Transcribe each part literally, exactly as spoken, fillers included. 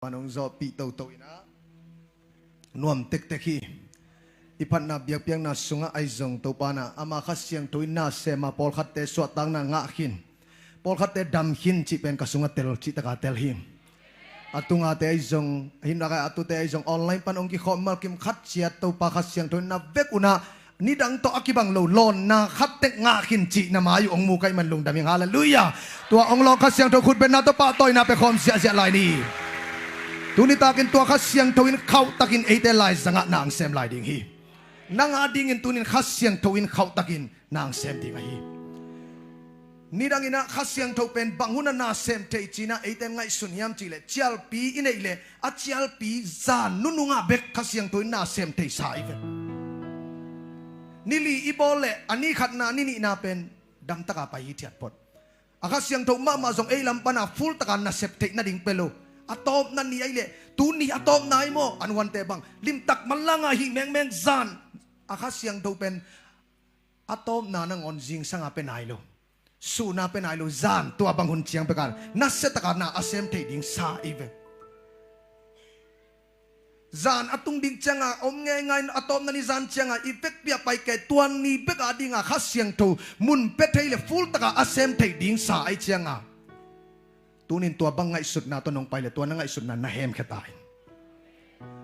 Topan hong zawhpih toto in ah nuam tektek hi. I phatna biakpiakna sungah ahi zong Topan ah ama Kha Siangtho in na sem a, pawlkhatte suahtakna ngah khin, pawlkhatte dam khin cih pen ka sungah tel, cih taka tel hi. A tungate ahi zong, hinaka a tute ahi zong, online pan hong kikhawm malkim khat ciat Topa Kha Siangtho in na vek un ah nidang tawh a kibang lo lawnna khat tek ngah khin cih na mai uh hong mu ka hih man lungdam ing. Halleluiah. Tua hong lawng Kha Siangtho khutbetna tawh pahtawina pia khawm ziahziah lai ni. Tuni takin tua Kha Siangtho in khauhtakin eite laizangah na hong sem lai ding hi. Nang a dingin tunin Kha Siangtho in khauhtakin na hong sem ding ahi. Nidangin ah Kha Siangtho pen bang hun ah na sem thei ci-in ah eite in ngaihsun hiam cih leh, cialpi i neih leh a cialpi zan nunungah bek Kha Siangtho in na sem theisa i hi ve. Ni li i bawl leh a ni khatna, ni nihna pen damtaka pai hithiat phot. A Kha Siangtho mahmah zong ei lam pana full taka nasep theih nading pia lo. A tawpna ni ahi leh, tuni a tawpna ahi maw, an huante bang limtak manlanga hih mengmeng zan a Kha Siangtho pen a tawpna nangawn zingsanga pia nai lo. Suhna pia nai lo, zan tua bang hun ciang beka nasiataka na a sem thei ding sa i hi ve. Zan a tung ding cianga om ngeingai, a tawpna ni zan cianga i vekpi-a pai kei, tua ni bek a dinga Kha Siangtho mun pia thei leh full taka a sem thei ding sa ahi cianga, tunin tua bang ngaihsutna tawh nong pai leh tua na ngaihsutna na hemkhia ta in.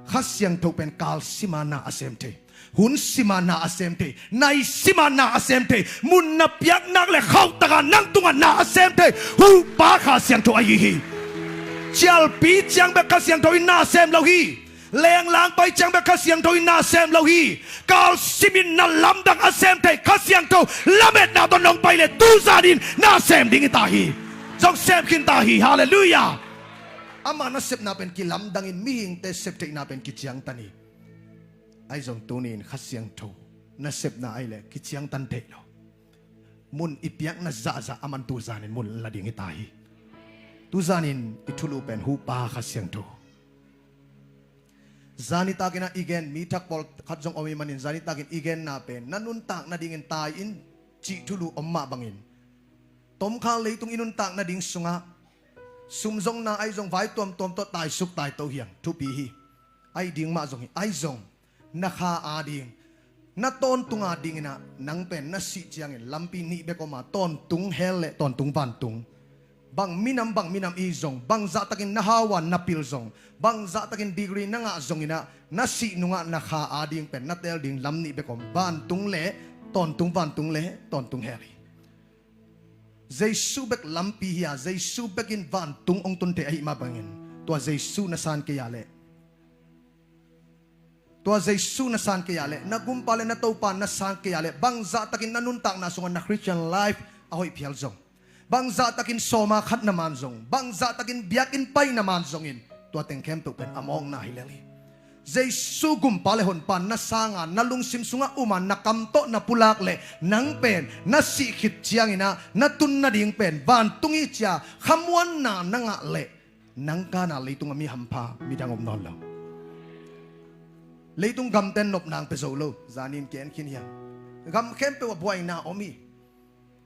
Kha Siangtho pen kal sima na a sem thei, hun sima na a sem thei, nai sima na a sem thei, mun na piak nak leh khauhtaka nang tungah na a sem thei Hupa Kha Siangtho ahi hi. Cialpi ciang bek Kha Siangtho in na sem lo hi. Lenglang pai ciang bek Kha Siangtho in na sem lo hi. Kal simin na lamdang a sem thei Kha Siangtho lametna tawh nong pai leh tuzanin na sem ding hi ta hi. Zong sem khin ta hi. Halleluiah. Ama nasepna pen kilamdangin mihingte septheihna pen kiciangtan hi. Ahi zong tunin Kha Siangtho nasepna ahi leh kiciangtan thei lo. Mun i piakna zahzah aman tuzanin mun la ding hi ta hi. Tuzanin i thulu pen Hupa Kha Siangtho. Zani takin ah i gen, mi thak pawlkhat zong om i manin zani takin i genna pen na nuntak nadingin tai in cih thulu om mah bangin, tomkhal leitung i nuntak nading sungah sum zong na ahi zong vai tuamtuam tawh taisuk taito hi hang, thupi hi. Ahi ding mah zong hi, ahi zong na kha a ding, na tawntung a dingin ah nang pen na sih ciangin lampi nih bek om a, tawntung hell leh tawntung vantung. Bang minam bang minam i zong, bangzahtakin na hau a na pil zong, bangzahtakin degree na ngah zongin ah na sih nungah na kha a ding pen na teel ding lam nih bek om, vantung leh tawntung vantung leh tawntung hell hi. Jesu bek lampi hi a, Jesu bekin vantung hong tun thei ahih mah bangin tua Jesu na san kei a leh, tua Jesu na san kei a leh, na Gumpa leh na Topa na san kei a leh, bangzahtakin na nuntakna sungah na Christian life a hoih phial zong, bangzahtakin sawma khat na man zong, bangzahtakin biakinn pai na man zongin, tua teng khempeuh pen a mawkna hi lel hi. Jesu Gumpa leh Honpa na sanga na lungsim sungah um a, na kam tawh na pulak leh nang pen na sih khit ciangin ah na tun nading pen vantung hi ci-a khamuanna na ngah leh, nang kana leitung a mi hampha midang om nawn lo. Leitung gamten nopna hong pia zo lo. Zanin ki-en khin hi hang. Gam khempeuh ah buaina om hi.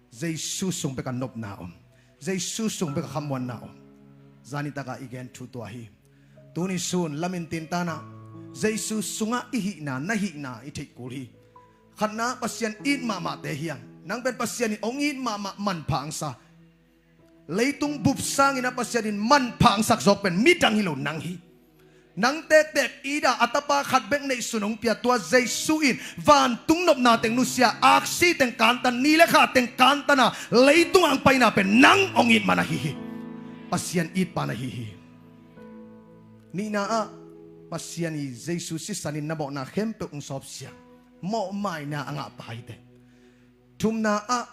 Jesu sung bek a nopna om. Jesu sung bek a khamuanna om. Zani taka i gen thu tua hi. Tuni sun lamin tintanah Jesu sungah i hihna, na hihna i theih kul hi. Khatna, Pasian it mahmahte hi hang. Nang pen Pasian in hong it mahmah, manpha hong sa. Leitung bup sangin ah Pasian in manpha hong sak zawk pen midang hi lo, nang hi. Nang tektek it a, a Tapa khat bek neihsun hong pia tua Jesu in vantung nopna teng nusia, aksi teng kantan, ni leh kha teng kantan a leitung hong paina pen nang hong it man ahi hi. Pasian it pa na hi hi. Nihna ah, Pasian i Jesu sisan in na mawhna khempeuh hong sawpsia, mawhmaina a ngah pa hi teh. Thumna ah,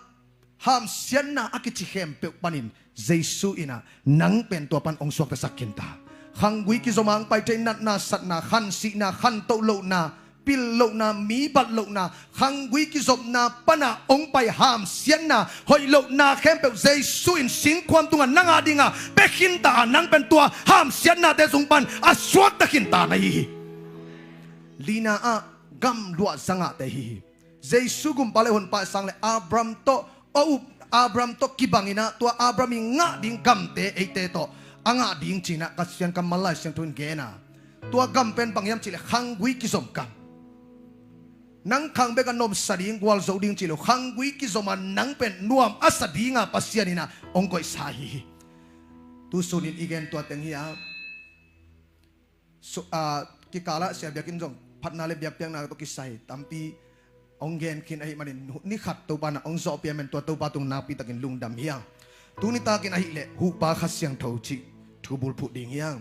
hamsiatna a kici khempeuh panin Jesu in ah nang pen tua pan hong suaktasak khin ta. Khanggui kizom a hong pai thei, natna, satna, khansihna, khantoh lohna, pil lohna, mi bat lohna, khanggui kizopna pana hong pai hamsiatna, hoih lohna khempeuh Jesu in singkhuam tungah nang a dinga pia khin ta a, nang pen tua hamsiatnate sung pan a suakta khin ta na hi hi. Lina ah, gam luah zangahte hi hi. Jesu Gumpa leh Honpa sang leh Abraham tawh a up, Abraham tawh kibangin ah tua Abraham i ngah ding gamte eite tawh a ngah ding ci-in ah Pasian kammal Lai Siangtho in gen a. Tua gam pen bang hiam cih leh khanggui kizom gam. Nang khang bek a nomsa ding, gualzo ding ci lo, khanggui kizom a nang pen nuam a sa ding a Pasian in ah hong koihsa ahi hi. Tu sun in i gen tua teng hi a. Su-, a, kikal ah Sia Biak in zong phatna le biakpiakna tawh kisai tampi hong gen khin ahih manin ni khat Topa in ah hong zawhpih a, men tua Topa tung nakpi takin lungdam hi a. Tuni takin ahih leh Huhpa Kha Siangtho cih thu bulphuh ding hi a.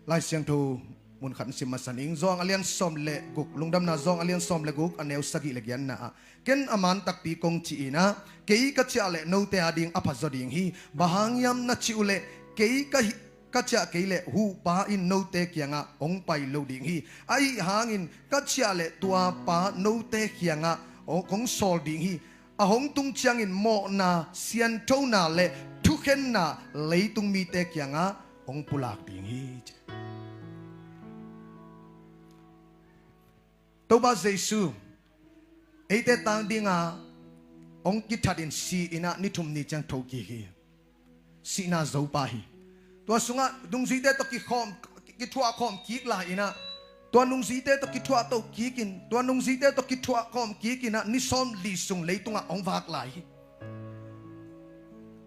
Lai Siangtho mun khat in sim masa ning. Johan a lian sawm le guk, Lungdamna Johan a lian sawm le guk, a neu sagih le giatna ah, ken a man takpi kong ci-in ah, kei ka ciah leh note ading a phazaw ding hi. Bang hang hiam na cih uh leh, kei ka hi, ka ciah kei leh Huhpa in note kiangah hong pai lo ding hi. Ahi hangin ka ciah leh tua Pa note kiangah hong, hong sawl ding hi. A hong tung ciangin mawhna, sianthona le thukhenna leitung mite kiangah hong pulak ding hi. Topa Jesu eite tang dinga hong kithatin si-in ah ni thum ni ciang thokik hi. Sihna zopa hi. Tua sungah nungzuite tawh kikhawm, kithuahkhawm kik lai-in ah, tua nungzuite tawh kithuahto kikin, tua nungzuite tawh kithuahkhawm kikin ah ni sawmli sung leitungah hong vak lai hi.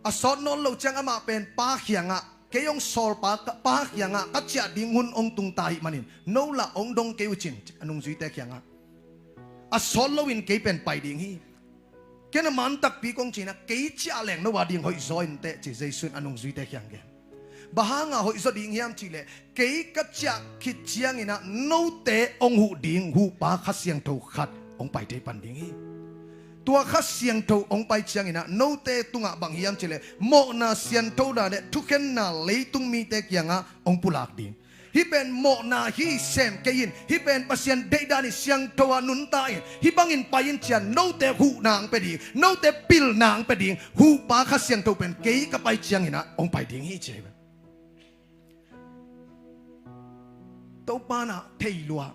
A sawt nawn lo ciang amah pen Pa kiangah, kei hong sawl Pa, Pa kiangah ka ciah ding hun hong tung ta ahih manin no lah hong dong kei uh cin, a nungzuite kiangah, a sawt loin kei pen pai ding hi. Ken a man takpi kong ci-in ah, kei ciah leng no ading hoihzaw inteh, ci Jesu in a nungzuite kiang gen. Bang hanga hoihzaw ding hiam cih leh, kei ka ciah khit ciangin ah note hong huh ding Huhpa Kha Siangtho khat hong pai thei pan ding hi. Tua Kha Siangtho hong pai ciangin ah note tungah bang hiam cih leh, mawhna, sianthona le thukhenna leitung mite kiangah hong pulak ding. Hih pen mawhna hi, sem kei in. Hih pen Pasian deihdan hi, siangtho a nuntak in. Hih bangin pai in, ci-in note huhna hong pia ding, note pilna hong pia ding Huhpa Kha Siangtho pen kei ka pai ciangin ah hong pai ding hi, ci hi. Topa in ah thei lua.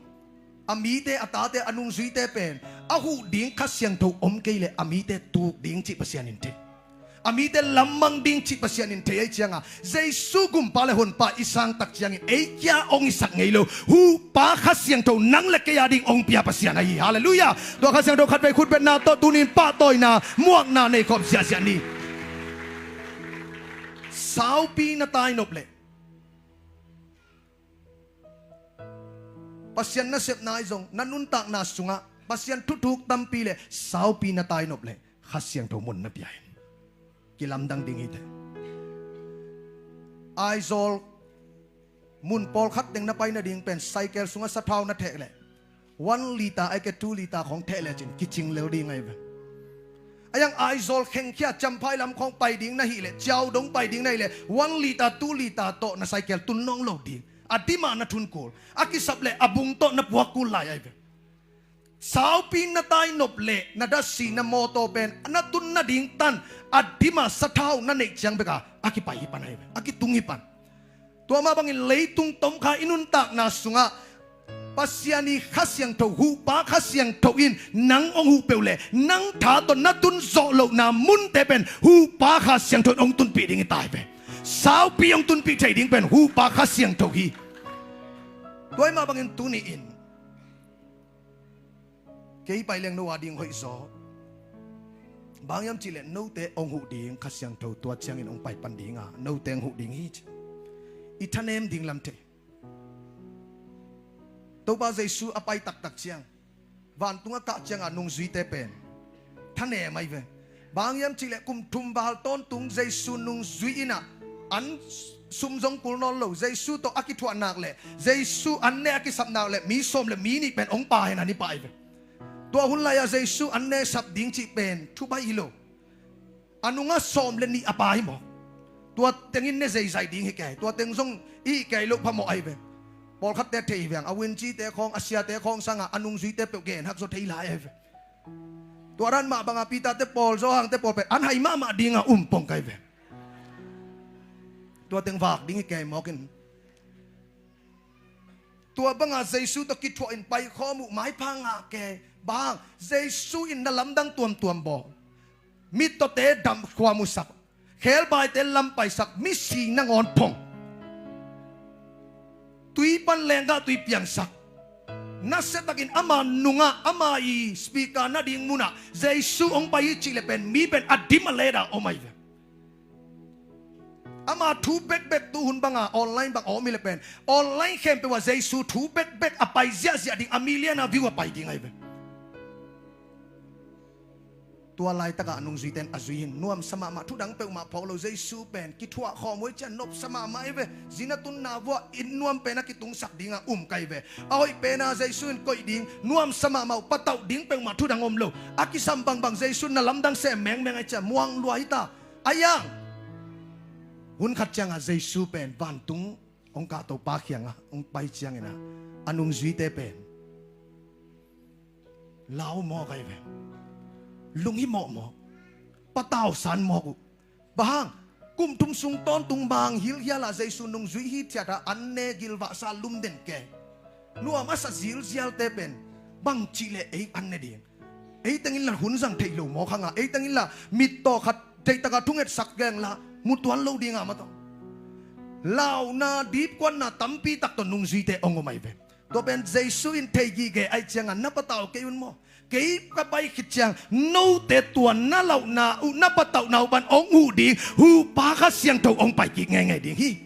A mite, a tate, a nungzuite pen a huh ding Kha Siangtho om kei leh a mite tuk ding cih Pasian in thei. A mite lammang ding cih Pasian in thei ahih cianga, Jesu Gumpa le Honpa i sang tak ciangin ei kia hong hisak ngei lo, Huhpa Kha Siangtho nang le kei ading hong pia Pasian ahi hi. Halleluiah. Tua Kha Siangtho khatvei khutbetna tawh tuni in pahtawina, muakna nei khawm ziahziah ni. Saupi na tai nop leh, Pasian nasepna ahi zong, na nuntakna sungah Pasian thuthuk tampi le saupi na tai nop leh, Kha Siangtho mun na pia in. Kilamdang ding hi teh. Aizawl mun pawlkhat teng na pai nading pen cycle sungah sathau na theh leh, one litre ahih kei leh two litre khawng theh lecin kicing lel ding ahi ve. A yang Aizawl khengkhia Champhai lam khawng pai ding na hih leh, Ciaudong pai ding na hih leh, one litre, two litre tawh na cycle tun nawn lo ding. A dima na thun kul. A kisap leh a bung tawh na puak kul lai ahi ve. Saupi na tai nop leh na dasi, na mawtaw pen na tun nading tan a dima sathau na neih ciang bek a, a kipai hi pan ahi ve, a kitung hi pan. Tua mah bangin leitung tomkha i nuntakna sungah Pasian i Kha Siangtho, Huhpa Kha Siangtho in nang hong huh peuh leh, nang tha tawh na tun zawh lohna munte pen Huhpa Kha Siangtho in hong tunpih ding hi ta hi ve. Saupi hong tunpih thei ding pen Huhpa Kha Siangtho hi. Tua ahih mah bangin tuni-in kei pai leng no ading hoihzaw. Bang hiam cih leh note hong huh ding Kha Siangtho tua ciangin hong pai pan ding a, note hong huh ding hi ci. I thanem ding lam thei. Topa Jesu a pai taktak ciang, vantung a kah cianga nungzuite pen thanem ahi ve. Bang hiam cih leh kum thum val tawntung Jesu nungzui in ah an sum zong kul nawn lo, Jesu tawh a kithuah nak leh, Jesu an ne a kisap nak leh mi sawm le mi nih pen hong pha hen a ni pah ahi ve. Tua hun lai-ah Jesu an ne sap ding cih pen thubaih hi lo. A nungah sawm le nih a pha hi maw. Tua tengin ne zeizai ding hi kei, tua teng zong i hih kei loh phamawh ahi ve. Pawlkhatte thei hi veng, a Win Cite khawng, a siate khawng sangah a nungzuite peuh gen hak zaw thei lai ahi ve. Tua dan mah banga Peter-te pawl, Johan-te pawl pen an hai mahmah dinga um pong kai ve. Tua teng vak ding hi kei mawk in. Tua banga Jesu tawh kithuah in paikhawm uh, maipha ngah kei. Bang, Jesu in na lamdang tuamtuam bawl. Mittawte dam khua musak. Khebaite lam paisak, misi nangawn phong. Tui pan lenggah tui piangsak. Nasiatakin ama nungah, ama i speaker nading munah Jesu hong pai hi cih le pen mi pen a dim a let a om ahi ve. Ama thu bekbek tuhun banga online bang a om hi le pen online khempeuh ah Jesu thu bekbek a pai ziahziah ding, a million a view a pai ding ahi ve. Tua laitakah a nungzuite in a zui hi in, nuamsa mahmah, thu dang peuhmah phawk lo, Jesu pen kithuah khawm uh hi ciah nopsa mahmah hi ve. Zin a tunna vuah inn nuam pen a kitungsak dingah um ka hi ve. A hoih pena Jesu in koih ding, nuamsa mahmah uh, patauh ding peuhmah thu dang om lo. A kisam bangbang Jesu in na lamdang sem mengmeng ahi ciah muang lua hi ta. A yang hun khat ciangah Jesu pen vantung hong kahto pa kiangah hong pai cianginah a nungzuite pen lau mawk ahi ve. Lunghimawh mawk, patausan mawk uh. Bang hang? Kum thum sung tawntung bang hilhialah Jesu nungzui hithiatah an ne, gilvahsa, lumden ke. Nuam a sa zilzialte pen bang cihleh ei an ne ding? Ei tengin la hun zang theih lo mawk hanga, ei tengin la mit tawh khat deihtaka thungetsak gengla mu tuan lo dinga matawh launa dipkuanna tampi tak tawh nungzuite hong om ahi ve. Tua pen Jesu in thei gige ahi cianga na patau kei un maw? Kei ka pai khit ciang note tua na lauhna uh, na patauhna uh pan hong huh ding huhpa Kha Siangtho hong pai kik ngeingei ding hi.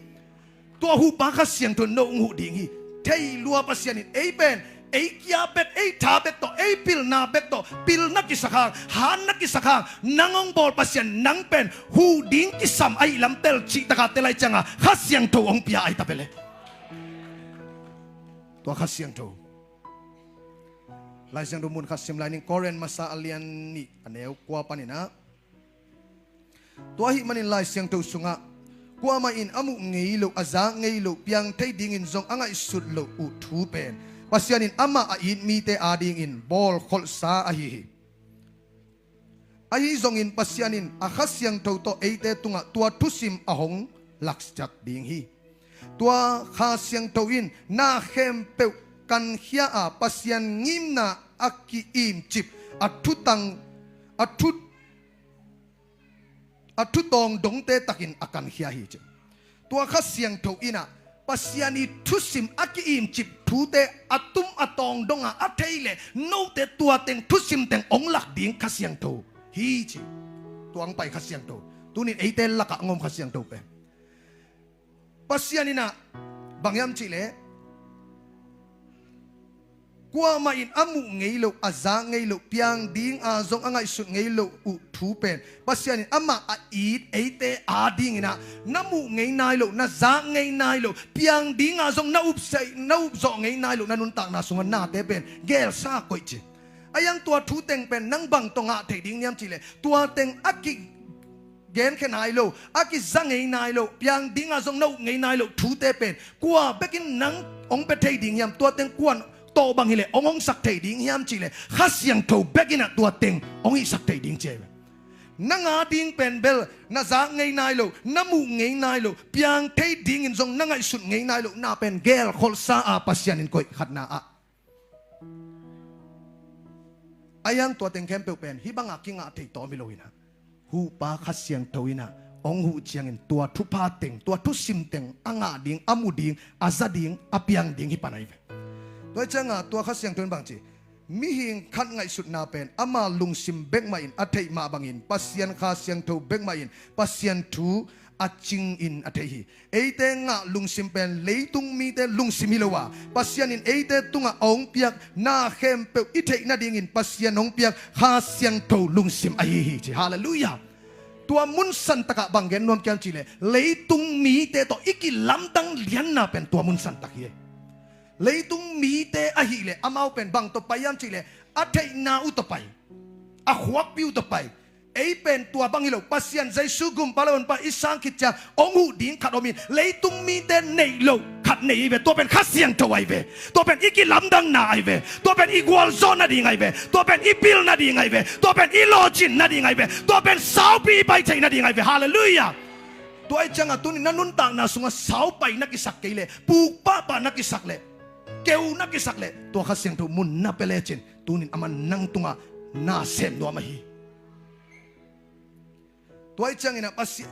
Tua huhpa Kha Siangtho no hong huh ding hi. Thei lua Pasian in ei pen ei kia bek, ei tha bek tawh, ei pilna bek tawh pil na kisak hang, han na kisak hang, nang hong bawl Pasian nang pen huh ding kisam ahi lam tel cihtaka tel ahi cianga Kha Siangtho hong pia ahi ta ve le. Tua Kha Siangtho Lai Siangtho mun khat sim lai ning, Korin masa a lian nih a neu kua paninah, tua ahih manin Lai Siangtho sungah, kuamah in a muh ngei loh, a zak ngei loh, piang thei dingin zong a ngaihsut loh uh thu pen Pasian in amah a it mite adingin bawlkholhsa ahi hi. Ahi zongin Pasian in a Kha Siangtho tawh eite tungah tua thusim a hong laksiat ding hi. Tua Kha Siangtho in na khempeuh kankhia a, Pasian ngimna a ki-imcip a thutang, a thu, a thutawng dongte takin a kankhia hi ci. Tua Kha Siangtho innah Pasian i thusim a ki-imcip thute a tum a tawng donga a thei leh note tua teng thusim teng hong lak ding Kha Siangtho hi ci. Tua hong pai Kha Siangtho, tunin eite lakah hong om Kha Siangtho pen Pasian innah bang hiam cihleh, kuamah in a muh ngei loh, a zak ngei loh, piang dinga zong a ngaihsut ngei loh uh thu pen Pasian in amah a it eite adinginah na muh ngei nai loh, na zak ngei nai loh, piang dinga zong na upsei, na upzawh ngei nai loh, na nuntakna sungah nate pen gelsa koih ci. A yang tua thu teng pen nang bang tawh ngah thei ding niam cihleh, tua teng a ki genkhia nai lo, a kiza ngei nai lo, piang dinga zong na up ngei nai lo thute pen kua bekin nang hong pia thei ding hiam? Tua teng kuan tawh bang hileh hong hongsak thei ding hiam cihleh Kha Siangtho bekinah tua teng hong hihsak thei ding ci ahi ve. Nang ading pen bel na zak ngei nai lo, na muh ngei nai lo, piang thei dingin zong na ngaihsut ngei nai lo, na pen gelkholhsa a Pasian in koih khatna ah A yang tua teng khempeuh pen hih banga kingah thei tawm hi lo inah, huhpa Kha Siangtho inah hong huh ciangin tua thupha teng, tua thusim teng a ngah ding, a mu ding, a za ding, a piang ding hi pan ahi ve. Tua hi cianga tua Kha Siangtho in bang ci, mihing khat ngaihsutna pen ama lungsim bek mahin a theih mah bangin Pasian Kha Siangtho bek mahin Pasian thu a cingin a thei hi. Eite ngah lungsim pen leitung mite lungsim hi lo a, Pasian in eite tungah a hong piak na khempeuh i theih nadingin Pasian hong piak Kha Siangtho lungsim ahi hi ci. Halleluiah. Tua mun santakah bang gen nuam kiam cihleh, leitung mite tawh i kilamdang lianna pen tua mun santak hi. Leitung mite ahileh amau pen bang tawh pai hiam cihleh, a theihna uh tawh pai, a khuakpi uh tawh pai. Ei pen tua bang hi lo, Pasian Jesu gumpa lo honpa i sang khit ciang hong huh ding khat om in, leitung mite neih loh khat nei hi ve. Tua pen Kha Siangtho ahi ve. Tua pen i kilamdanna ahi ve. Tua pen i gualzawh nading ahi ve. Tua pen i pil nading ahi ve. Tua pen i lawhcin nading ahi ve. Tua pen saupi i pai theih nading ahi ve. Halleluiah. Tua ahi cianga tunin na nuntakna sungah saupai na kisak kei leh, pukpahpah na kisak leh, keu na kisak leh, tua Kha Siangtho mun na pia lecin tunin aman nang tungah na sem nuam ahi. Tua ih ciangin ah Pasian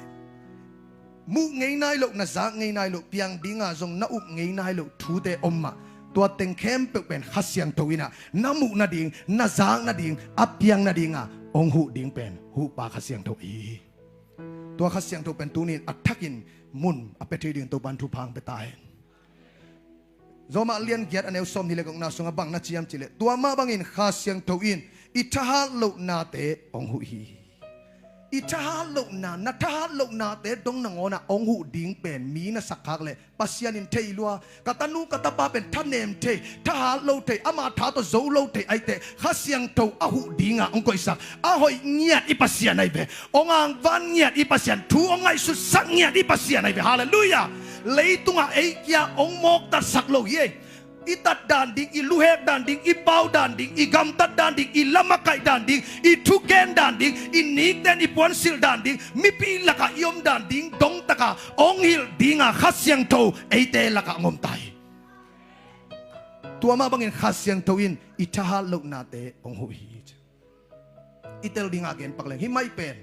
muh ngei nai loh, na zak ngei nai loh, piang dinga zong na up ngei nai loh thute om mah, tua teng khempeuh pen Kha Siangtho in ah na muh nading, na zak nading, a piang nadinga hong huh ding pen huhpa Kha Siangtho ahi hi. Tua Kha Siangtho pen tuni in a thakin mun a pia thei dingin Topan thupha hong pia ta hen. Roma lian giat a neu sawmnih le gukna sungah bang na ci hiam cih leh, tua mah bangin Kha Siangtho in i thahat lohnate hong huh hi. I thahat lohna, na thahat lohnate dong nangawnah hong huh ding pen mi na sakkhak leh Pasian in thei lua. Ka tanu ka tapa pen thanem thei, thahat lo thei, ama tha tawh zo lo thei, ahi teh Kha Siangtho a huh dinga hong koihsak a hoih ngiat i Pasian ahi ve. Hong angvan ngiat i Pasian, thu hong ngaihsutsak ngiat i Pasian ahi ve. Halleluiah. Leitungah ei kia hong mawktatsak lo hi ei. I tat dan ding, i luhek dan ding, i pau dan ding, i gamtat dan ding, i lamakaih dan ding, i thugen dan ding, i nikten i puansilh dan ding, mipi lakah i om dan ding dongtaka hong hilh dinga Kha Siangtho eite lakah hong om ta hi. Tua mah bangin Kha Siangtho in i thahat lohnate hong huh hi. I tel dinga gen pak leng, hih mai pen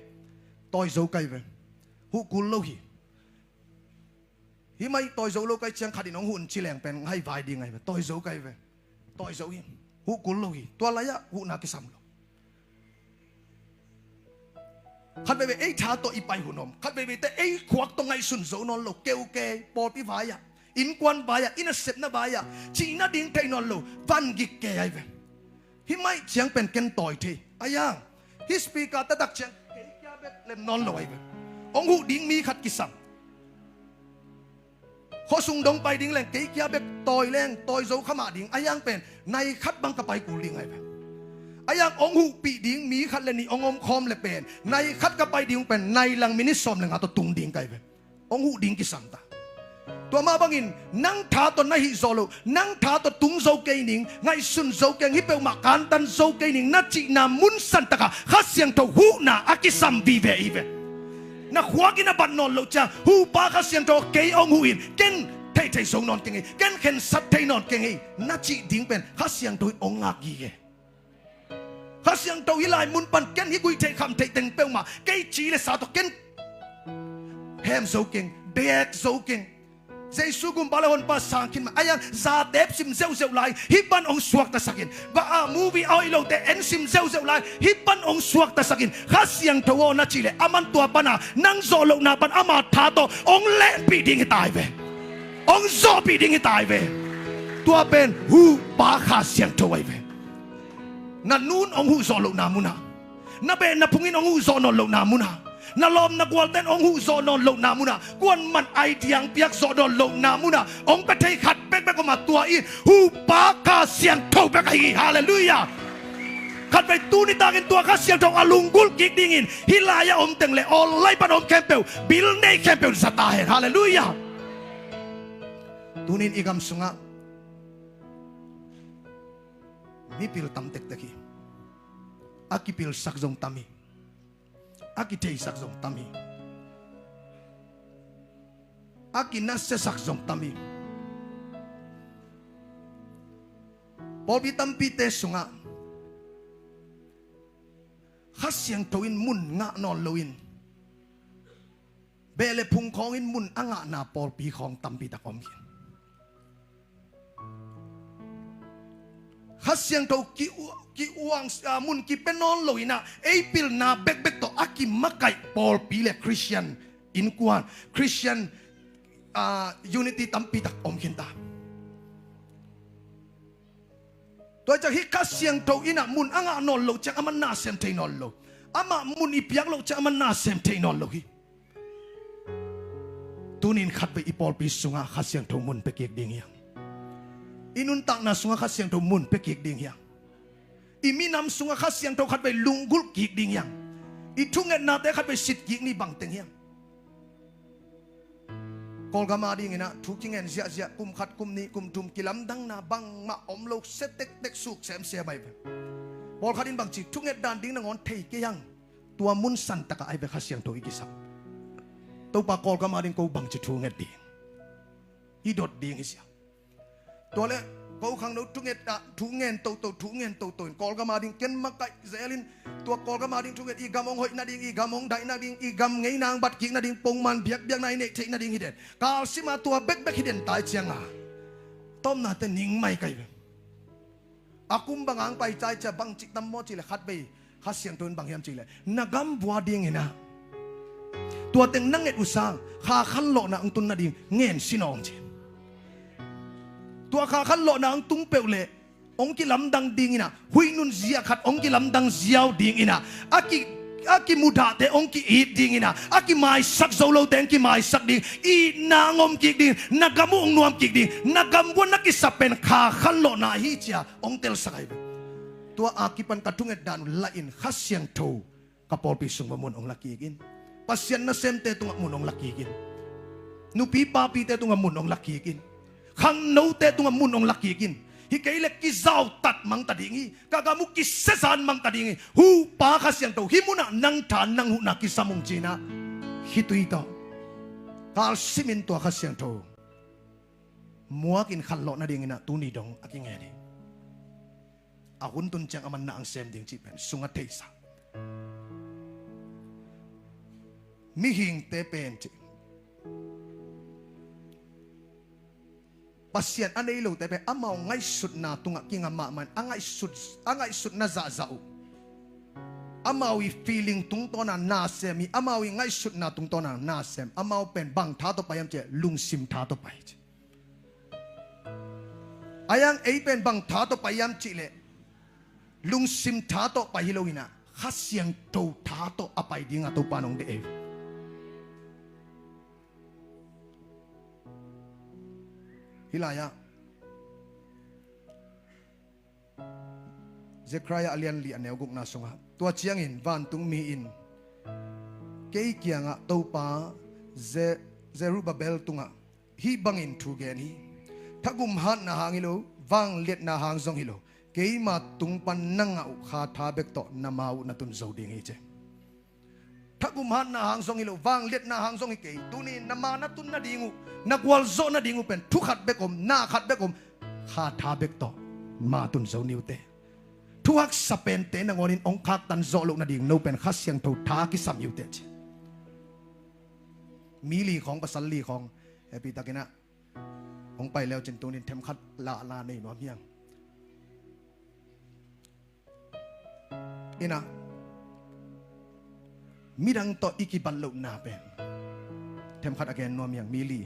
tawi zo kai ve. Huh kul lo hi. Hih mai tawi zo lo kai ciang khat in hong huh ci leng pen ngaihvai ding ahi ve. Tawi zo kai ve. Tawi zo hi. Huh kul lo hi. Tua lai-ah huhna kisam lo. Khat veivei ei tha tawh i pai hun om. Khat veivei teh ei khuak tawh ngaihsun zo nawn lo. Keukei, pawlpi vai-ah, innkuan vai-ah, i nasepna vai-ah, cihna ding thei nawn lo. Van gik kei ahi ve. Hih mai ciang pen ken tawi thei. Ayang, hih speaker taktak ciang kei kia bek lem nawn lo ahi ve. Hong huh ding mi khat kisam. Khuasung dong pai ding leng kei kia bek tawi leng tawi zo kha mah ding. Ayang pen nai khat bang ka pai kul ding ahi ve. Ayang hong huhpih ding mi khat le nih hong om khawm le pen nai khat ka pai ding pen nai lang minit sawm le nga tawh tung ding ka hi ve. Hong huh ding kisam ta. Tua mah bangin nang tha tawh na hih zawh loh, nang tha tawh tung zo kei ning, ngaihsun zo keng, hih peuhmah kantan zo kei ning na cihna mun santakah Kha Siangtho huhna a kisam vive hi ve. Na khuak in a bat nawn loh ciang huhpa Kha Siangtho kei hong huh in, ken theihtheih zo nawn keng hi, ken khensat thei nawn keng hi na cih ding pen Kha Siangtho in hong ngak gige. Kha Siangtho hih lai mun pan ken hih guih theih kham theih teng peuhmah kei ci le sa tawh ken hem zo keng, beek zo keng. Jesu gumpa le honpa sang khin mah a, ayan zatep sim zeuhzeuh lai hih pan hong suaktasak in, va a movie a hoih lote en sim zeuhzeuh lai hih pan hong suaktasak in, Kha Siangtho aw na cih leh aman tua pana nang zawh lohna pan ama tha tawh hong lenpih ding hi ta hi ve. Hong zawhpih ding hi ta hi ve. Tua pen huhpa Kha Siangtho ahi ve. Na nun hong huh zawh lohna munah, na beh na phung in hong huh zawh nawn lohna munah, na lawm na gualten hong huh zawh nawn lohna munah, kuaman ai diang piak zawh nawn lohna munah hong pia thei khat bekbek om a, tua in huhpa Kha Siangtho bek ahi hi. Halleluiah. Khatvei tuni takin tua Kha Siangtho a lunggulh kik dingin hih lai-ah om teng le online pan om khempeuh, bil nei khempeuh za ta hen. Halleluiah. Tunin i gam sungah mipil tam tektek hi. A kipilsak zong tam hi. A kitheisak zong tam hi. A kinasiasak zong tam hi. Pawlpi tampite sungah Kha Siangtho in mun ngah nawn loin, beh le phung khawngin mun a ngahna pawlpi khawng tampi tak om hi. Kha Siangtho ki-, ki-uang, ah, mun kipia nawn loin ah, ei pilna bekbek tawh a kimakaih pawlpi le Christian innkuan, Christian, ah, unity tampi tak om khin ta. Tua ciang hih Kha Siangtho in ah mun a ngah nawn loh ciang amah na sem thei nawn lo. Amah mun i piak loh ciang amah na sem thei nawn lo hi. Tunin khatvei i pawlpi sungah Kha Siangtho mun pia kik ding hi hang. I nuntakna sungah Kha Siangtho mun pia kik ding hi hang. I minam sungah Kha Siangtho khatvei lunggulh kik ding hi hang. I thungetnate khatvei sit kik ni bangteng hi hang. Kawlgam a dingin ah thu kingen ziahziah, kum khat, kum nih, kum thum, kilamdanna bangmah om lo, sia tektek, suk semsem ahi ve. Pawlkhat in bangci thunget dan ding nangawn thei kei hang. Tua mun santakah ahi ve Kha Siangtho i kisam. Topa, Kawlgam a ding ko bangci thunget ding, i dot ding hi sia. Tua leh Ko khangno thunget ah thu ngen toto, thu ngen toto in Kawlgam a ding ken makaih zel in, tua Kawlgam a ding thunget, i gam hong hoih nading, i gam hong daih nading, i gam ngeina hong bat kik nading, pongman biakbiakna i neih theih nading hi den. Kalsim a tua bekbek hi den tai cianga, tomnate ning mai kai ve. A kum bang hong pai cai cia bang cih tam maw cih le khat vei Kha Siangtho in bang hiam cih le, na gam bua dingin ah tua teng na nget uh sang kha khanlawhna hong tun nading ngen sin aw hong ci. Tua kha khanlawhna hong tung peuh le hong kilamdang dingin ah, huih nun zia khat hong kilamdang ziau dingin ah, a ki a kimudahte hong ki-it dingin ah, a kimaisak zo lote hong kimaisak ding, itna hong om kik ding, na gam uh hong nuam kik ding, na gam bua na kisap pen kha khanlawhna hi cia hong telsak ahi ve. Tua a kipan ka thunget dan uh laih in Kha Siangtho ka pawlpi sung va mun hong la kik in. Pasian nasemte tungah mun hong la kik in. Nupi papite tungah mun hong la kik in. Khangnote tungah mun hong la kik in. Hi kei le kizautat mang ta ding hi. Ka gam uh kisiazan mang ta ding hi. Huhpa Kha Siangtho, hih munah nang tha nang huhna kisam ung ci-in ah, khitui tawh kalsim in tua Kha Siangtho muakin khanlawh nadingin ah tuni dong a kingen hi. A hun tun ciang a man na hong sem ding cih pen sungah theihsa. Mihingte pen cih, Pasian a nei lote pen amau ngaihsutna tungah kingam mahmah in, a ngaihsut, a ngaihsutna zahzah uh, amau i feeling tungtawn a na sem hi. Amau i ngaihsutna tungtawn a na sem. Amau pen bang tha tawh pai hiam cih leh lungsim tha tawh pai ci. A hiang ei pen bang tha tawh pai hiam cih leh lungsim tha tawh pai hi lo in ah, Kha Siangtho tha tawh a pai ding a Topa in hong deih hi. Hih lai-ah Zekhariah a lian li a neu gukna sungah, tua ciangin vantungmi in kei kiangah Topa Ze-, Zerubbabel tungah hih bangin thu gen hi. Thagum hatna hang hi lo, vangliatna hang zong hi lo, keima tung pan na ngah uh kha tha bek tawh na ma uh na tun zo ding hi ci. Thagum hatna hang zong hi lo, vangliatna hang zong hi kei. Tuni na ma na tun nading uh, na gualzawh nading uh pen thu khat bek om, na khat bek om, kha tha bek tawh ma tun zo ni uh teh. Thu haksa pente nangawnin hong khaktan zawh loh nading no pen Kha Siangtho tha kisam hi uh teh ci. Mi li khawng, pasal li khawng, hehpihtakin ah hong pai leu cin tunin themkhat lahla nei nuam hiang. Inah midang tawh i kibat lohna pen themkhat a gen nuam hiang, mi li.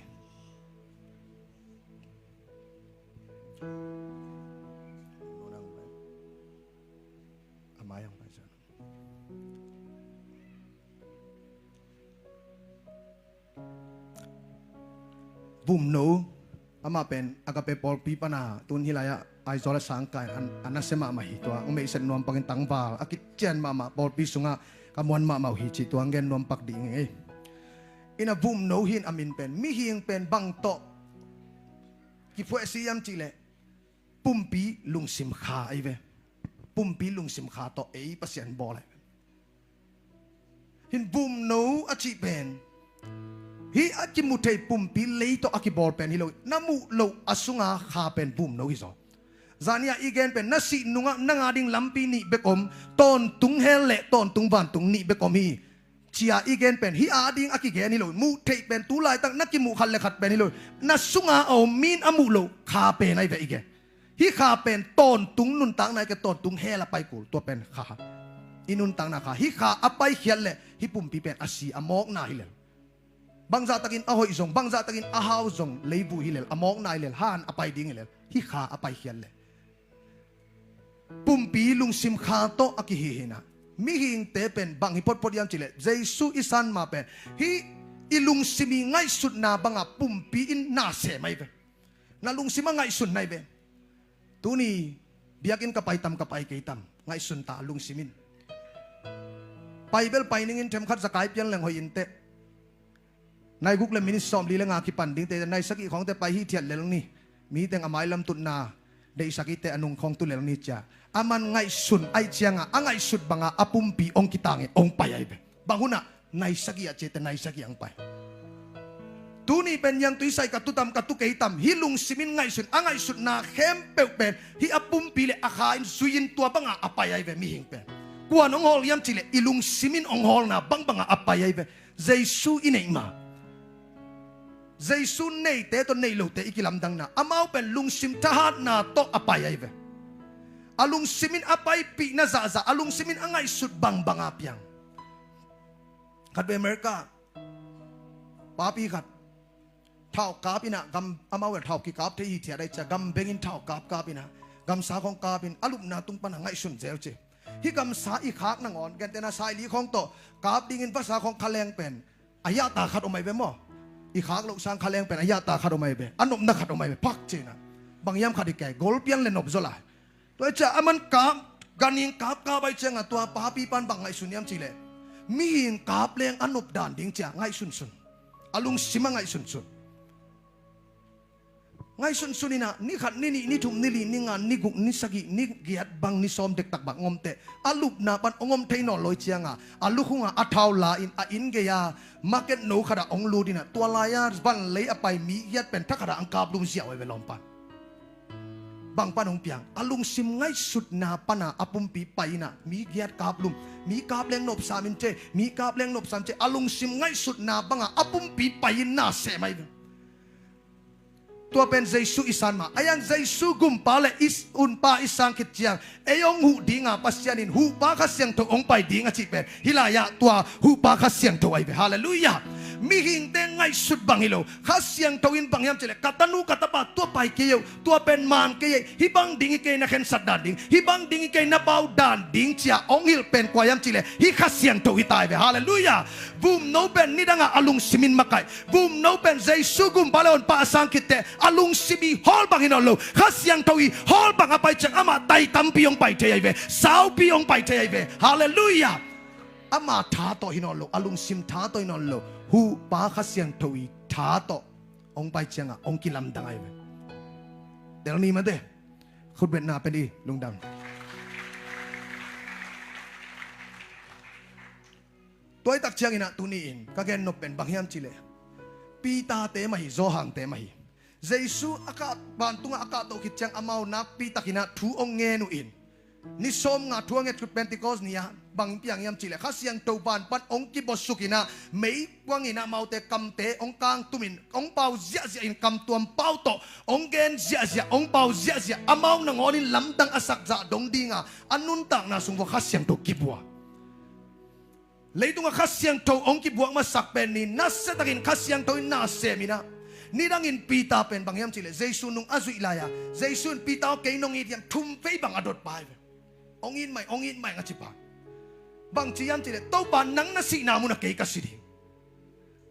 A mai hong pai ciang Vumno, amah pen Agape pawlpi pana tun hih lai-ah Aizawl a sangkai a, a nasia mahmah hi. Tua hong meihset nuam pakin tangval a kician mahmah, pawlpi sungah ka muan mahmah uh hi cih tua hong gen nuam pak ding hi. Inah Vumno hi in a min pen, mihing pen bang tawh kiphuahsi hiam cih leh pumpi lungsim kha ahi ve. Pumpi lungsim kha tawh ei Pasian bawl ahi ve. Hin Vumno a cih pen hih a kimu thei pumpi lei tawh a kibawl pen hi lo, na muh loh a sunga kha pen Vumno hi zaw. Zani-ah i gen pen na sih nungah nang a ding lampi nih bek om, tawntung hell le tawntung vantung nih bek om hi. Cia i gen pen hih a ding a kigen hi lo, muh theih pen tu laitak na kimuh khat le khat pen hi lo, na sunga a om mi in a muh loh kha pen ahi ve i gen. Hih kha pen tawntung nuntakna hi kei, tawntung hell a pai kul, tua pen kha. I nuntakna kha, hih kha a paikhiat leh hih pumpi pen a si a mawkna hi lel. Bangzahtakin a hoih zong, bangzahtakin a hau zong, leivui hi lel, a mawkna hi lel, han a pai ding hi lel, hih kha a paikhiat leh. Pumpi lungsim kha tawh a kihi hi in ah, mihingte pen bang hi photphot hiam cih leh Jesu i san ma pen hih i lungsim i ngaihsutna banga pumpi in na sem ahi ve. Na lungsim a ngaihsun na hi ve. Tuni biakinn ka pai tam, ka pai kei tam, ngaihsun ta lungsim in. Pai bel pai ning in, themkhat zakai pian leng hoih in teh. Nai guk le minit sawmli le nga kipan ding teh, nai sagih khawng teh pai hithiat lel ni. Mi teng a mailam tutna deihsak hi teh, a nung khawng tu lel ni cia. A man ngaihsun ahih ciangah a ngaihsut banga a pumpi hong kitang in hong pai ahi ve. Bang hunah nai sagih ah ci teh, nai sagih hong pai. Tuni pen niangtui sai ka tu tam ka tu kei tam, hih lungsim in ngaihsun, a ngaihsutna khempeuh pen hih a pumpi le a kha in zui-in tua bangah a pai ahi ve mihing pen. Kuan hong hawl hiam cih leh i lungsim in hong hawlna bangbangah a pai ahi ve. Jesu i neih ma, Jesu neite tawh neih lote i kilamdanna, amau pen lungsim thahatna tawh a pai ahi ve. A lungsim in a paipihna zahzah, a lungsim in a ngaihsut bangbanga piang. Khat ve America papi khat thau kap in ah, gam amau el thau kikap thei hi thiat ahi cia, gam bengin thau kap kap in ah, gamsa khong kap in a lupna tung pan a ngaihsun zel ci. Hih gamsa i khak nangawn, gentehna saili khong tawh kap dingin vasa khong khaleng pen a yahta khat om ahi ve maw? I khak loh sang khaleng pen a yahta khat om ahi ve, a nopna khat om ahi ve, phak ci in ah. Bang hiam khat i kei, golpian le nop zaw lai. Tua hi cia a man kap, ganin kap kap ahi cianga tua papi pan bang ngaihsun hiam cih leh, mihing kap leng a nop dan ding cia ngaihsunsun. A lungsim a ngaihsunsun. Ngaihsunsun in ah ni khat, ni nih, ni thum, ni li, ni nga, ni guk, ni sagih, ni giat bang, ni sawm dektak bang hong om teh, a lupna pan hong om thei nawn lo hi cianga a lukhunga a thau la in a inn gei-a market no khatah hong lut in ah, tua lai-a van lei a pai mi giat pen thakhatah hong kaplum ziau ahi ve lawmpa. Bang pan hong piang? A lungsim ngaihsutna pana a pumpi pai in ah, mi giat kaplum, mi kap leng nopsam in ci, mi kap leng nopsam ci, a lungsim ngaihsutna banga a pumpi pai in na sem ahi ve. Tua pen Jesu i san ma, a yang Jesu gumpa le i s-, unpa i sang khit ciang, ei hong huh dinga Pasian in huhpa Kha Siangtho hong pai ding a cih pen hih lai-ah tua huhpa Kha Siangtho ahi ve. Halleluiah. Mihingte ngaihsut bang hi lo, Kha Siangtho in bang hiam cih leh, ka tanu ka tapa tua pai kei uh, tua pen man kei uh, hih bang ding hi kei na khensat dan ding, hih bang ding hi kei na pau dan ding cia hong hilh pen kua hiam cih leh, hih Kha Siangtho hi ta ahi ve. Halleluiah. Vumno pen nidangah a lungsim in makaih. Vumno pen Jesu gumpa le unpa a sang khit teh a lungsim i hawl bang hi nawn lo, Kha Siangtho i hawl bang a pai ciang amah tai tampi hong pai thei ahi ve, saupi hong pai thei ahi ve. Halleluiah. Ama tha tawh hi nawn lo, a lungsim tha tawh hi nawn lo, huhpa Kha Siangtho i tha tawh hong pai cianga hong kilamdang ahi ve. Tel ni mate, khutbetna pen i lungdam. Tua i tak ciangin ah tuni-in ka gen nop pen bang hiam cih leh, Peter-te mah hi, Johan-te mah hi. Jesu a kah, vantunga a kahtoh khit ciang amau nakpi takin ah thu hong ngen uh in, ni sawmnga thu a nget khit Pentecost ni-ah bang piang hiam cih leh, Kha Siangtho van pan hong kibosuk in ah, meikuangin ah amaute kamte hong kangtumin hong pau ziahziah in, kamtuam pau tawh hong gen ziahziah, hong pau ziahziah, amau nangawnin lamdang a sakzah dong dinga a nuntakna sung vua Kha Siangtho kibua. Leitungah Kha Siangtho hong kibuak masak pen ni, nasiatakin Kha Siangtho in na sem in ah, nidangin Peter pen bang hiam cih leh, Jesu nung a zuih lai-a, Jesu in Peter aw, kei nong it hiam, thum vei bang a dot pa ahi ve. Hong it mai, hong it mai, a ci pa. Bang ci hiam cih leh, Topa, nang na sihna munah kei ka si ding.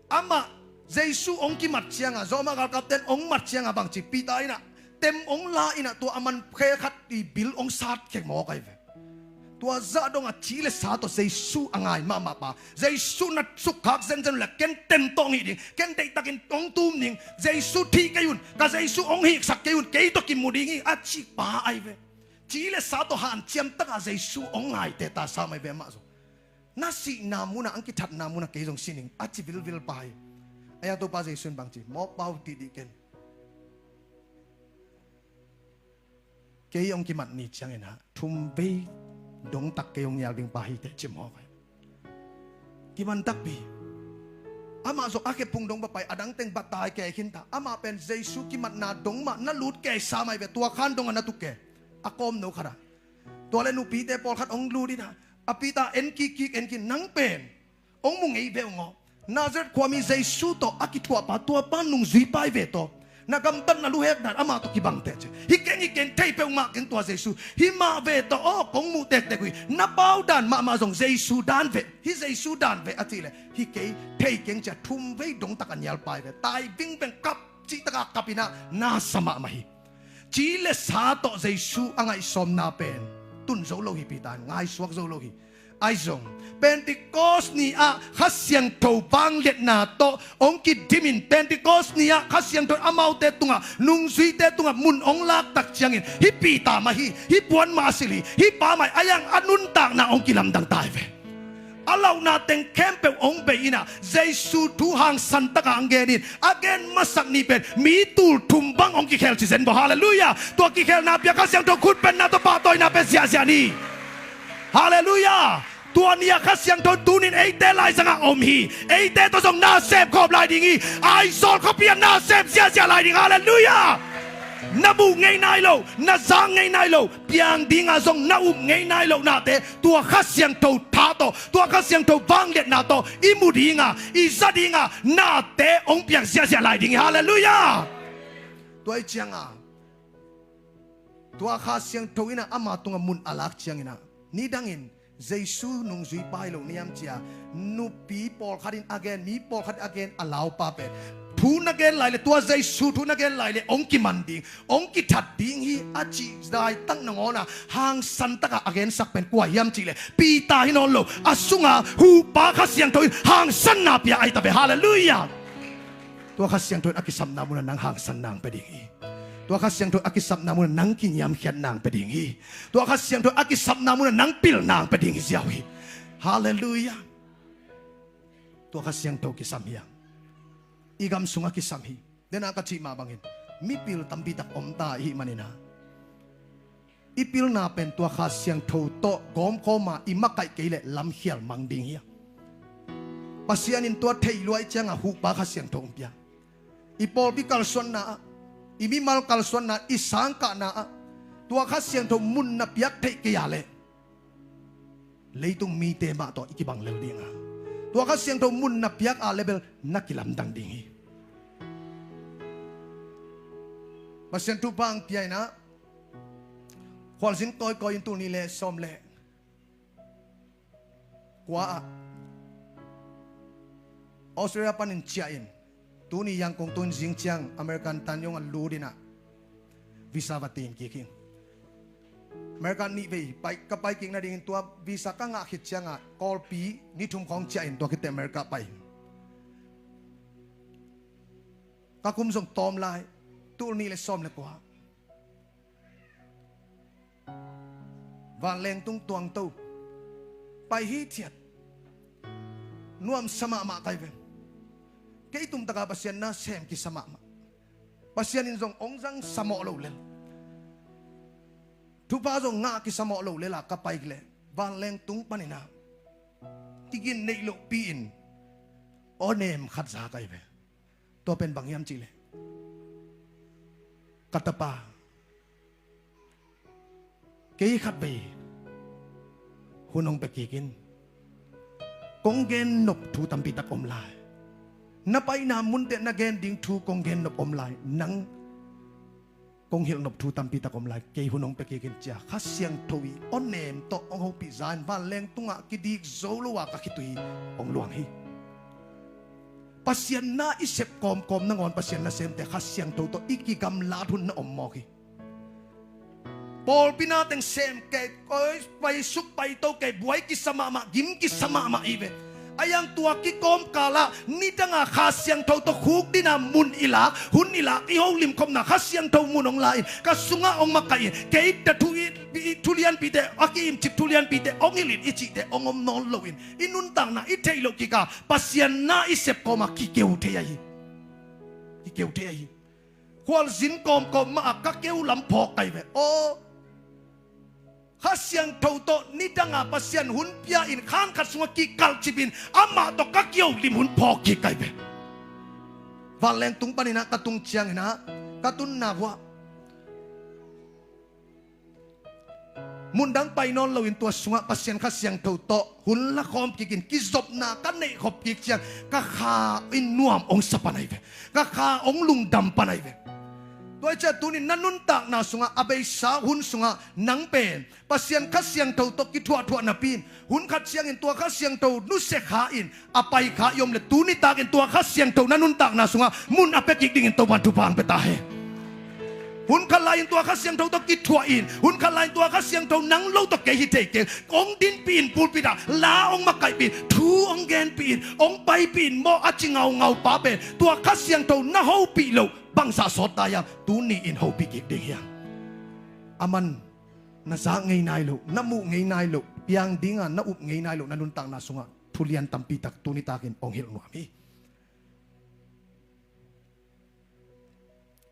Amah Jesu hong kimat cianga, Roma galkapten hong mat cianga bang ci, Peter in ah tem hong la in ah, tua a man khe khat i bil hong sat khek mawk ahi ve. Tua zah dongah ci le sa tawh Jesu a ngai mahmah pa, Jesu na sukkhak zenzen uh leh ken tem tawh hong hih ding, ken deihtakin hong tum ding, Jesu thih kei un, ka Jesu hong hihsak kei un, kei tawh kimu ding hi, a ci pa ahi ve. Ci le sa tawh hanciam takah Jesu hong ngaite ta sam ahi ve amah zong. Na sihna munah, ang kithatna munah kei zong si ning, a ci vilvil pa hi. A yang Topa Jesu in bang ci, mawk pau dihdih ken. Kei hong kimat ni ciangin ah thum vei dongtak kei hong nial ding pa hi teh, ci mawk hi. Kiman takpi. Amah zong a khephung dong va pai, a dangteng va tai kei khinta. Amah pen Jesu kimatna dong mah na lut kei sam ahi ve, tua khan dongah na tuk kei. A kawmno khatah. Tua le nupite pawlkhat hong lut in ah, a Peter en kikkik, en kik, nang pen hong mu ngei ve ung aw. Nazareth khuami Jesu tawh a kithuahpa, tuapa nungzuipa hi ve tawh. Na gamtatna luhekna amah tawh kibang teh ci. Hi keng, hi keng, thei peuhmah keng tua Jesu. Hi mah ve tawh aw, kong muh tektek uh hi. Na pau dan mahmah zong Jesu dan ve. Hi Jesu dan ve a cih leh, hi kei, thei keng ci-a thum vei dongtak a nial pa hi ve. Tai vingveng, kap cih takah kap in ah na sa mahmah hi. Ci le sa tawh Jesu a ngaihsawmna pen tun zo lo hi, Peter in ngaihsuak zo lo hi. Ahi zong, Pentecost ni-ah Kha Siangtho vangliatna tawh hong kidimin, Pentecost ni-ah Kha Siangtho in amaute tungah, nungzuite tungah mun hong laktak ciangin, hih Peter mah hi, hih puan mah a silh hi, hih pa mah hi, a yang a nuntakna hong kilamdang ta hi ve. A lauhna teng khempeuh hong bei in ah, Jesu thu hangsan takin hong gen in, a gen masak ni pen mi tul thum bang hong kikhel ci zen baw. Halleluiah. Tua kikhelna pia Kha Siangtho khutbenna tawh pahtawina pia ziahziah ni. Halleluiah. Tua ni-a Kha Siangtho tunin eite laizangah om hi. Eite tawh zong na sepkhawm lai ding hi. Aizawl khuapi ah na sep ziahziah lai ding. Halleluiah. Na muh ngei nai loh, na za ngei nai loh, piang dingah zong na up ngei nai loh nate, tua Kha Siangtho tha tawh, tua Kha Siangtho vangliatna tawh i mu dingah, i za dingah nate hong piang ziahziah lai ding hi. Halleluiah. Tua hi ciangah, tua Kha Siangtho in ah ama tungah mun a lak ciangin ah, nidangin Jesu nungzuipa hi lo na hiam ci-a nupi pawlkhat in a gen, mi pawlkhat in a gen, a laupa pen thu na gen lai leh, tua Jesu thu na gen lai leh hong kiman ding, hong kithat ding hi a cih zaitak nangawnah hangsan takah a gensak pen kua hiam cih leh Peter hi nawn lo. A sungah huhpa Kha Siangtho in hangsanna pia ahi ta ve. Halleluiah. Tua Kha Siangtho in a kisapna munah nang hangsan nang pia ding hi. Tua Kha Siangtho in a kisapna munah nang kiniamkhiat nang pia ding hi. Tua Kha Siangtho in a kisapna munah nang pil nang pia ding hi ziau hi. Halleluiah. Tua Kha Siangtho kisam hi a, i gam sungah kisam hi. Dena ka cih mah bangin mipil tampitak om ta i hih manin ah, i pilna pen tua Kha Siangtho tawh gawmkhawm a i makaih kei leh lamkhial mang ding hi a. Pasian in tua theih luai ciangah huhpa Kha Siangtho hong pia. I pawlpi kalsuanna ah, i mimal kalsuanna, i sangkahna ah tua Kha Siangtho mun na piak theih kei a leh leitung mite mah tawh i kibang lel ding a, tua Kha Siangtho mun na piak a leh bel na kilamdang ding hi. Pasian thupha hong pia in ah, khualzin kawikawi in tul nih le sawm le kua ah Australia panin ciah in, tuni Yangon tung in zing ciang American tan zong a lut in ah visa va tim kik hi. America nih vei pai, ka pai kik nadingin tua visa ka ngah khit ciangah Kawlpi ni thum khawng ciah in tua khit teh America pai hi. Ka kum zong tawm lai, tul nih le sawm le kua. Vanleng tung tuangto pai hithiat. Nuamsa mahmah ka hi ve. Kei tumtaka Pasian na sem kisa mahmah. Pasian in zong hong zang samawh lo lel. Thupha zong ngah kisa mawh lo lel a ka pai leh vanleng tung panin ah kigin neih lohpi in aw nem khat za ka hi ve. Tua pen bang hiam cih leh, ka tapa, kei khatvei hun hong pia kik in. Kong gen nop thu tampi tak om lai. Na paina munte na gen ding thu kong gen nop om lai. Nang kong hilh nop thu tampi tak om lai. Kei hun hong pia kik in ci-a Kha Siangtho i aw nem tawh hong hopih za in vanleng tungah kidik zo lo a ka khitui hong luang hi. Pasian na i sep kawmkawm nangawn Pasian nasemte Kha Siangtho tawh i kigamlat hun na om mawk hi. Pawlpi na teng sem kei, koi, paisuk paito kei, buai kisa mahmah, gim kisa mahmah i ve. A iang tua kikawmkal ah nidang a Kha Siangtho tawh khukdin a mun i lak, hun i lak, i holimkhopna Kha Siangtho mun hong la in, ka sungah hong makaih in, kei ta thu i, i thulianpite, a ki-imcip thulianpite hong hilh in i cihte hong om nawn lo in, i nuntakna i theih loh kik a Pasian na i sep kawm a kikeu thei ahi. Kikeu thei ahi. Khualzin kawmkawm mah a ka keu lam phawk ka hi ve. Aw, Kha Siangtho tawh nidang a Pasian hun pia in khan khat sungah kikalcip in amah tawh ka kiholim hun phawk kik ka hi ve. Vanleng tung panin ah ka tung ciangin ah ka tunna hua mun dang pai nawn loin tua sungah Pasian Kha Siangtho tawh hun la khawm kik in kizopna ka neih khop kik ciang ka kha in nuam hong sa pan ahi ve. Ka kha hong lungdam pan ahi ve. Tua hi ciah tunin na nuntakna sungah a beisa hun sungah nang pen Pasian Kha Siangtho tawh kithuahthuah napi in hun khat ciangin tua Kha Siangtho nusia kha in a pai kha i om le, tuni takin tua Kha Siangtho na nuntakna sungah mun a pia kik dingin Topan thupha hong pia ta hen. Hun khat lai-in tua Kha Siangtho tawh kithuah in, hun khat lai-in tua Kha Siangtho nang lo tawh kei hi thei keng, hong dinpih in pulpit ah la hong makaihpih in, thu hong genpih in, hong paipih in maw a ci ngaungau pa pen tua Kha Siangtho na hopih loh bangzah sawt ta hiam? Tuni in hopih kik ding hiam? A man na za ngei nai loh, na muh ngei nai loh, piang dinga na up ngei nai loh na nuntakna sungah thu lian tampi tak tuni takin hong hilh nuam hi.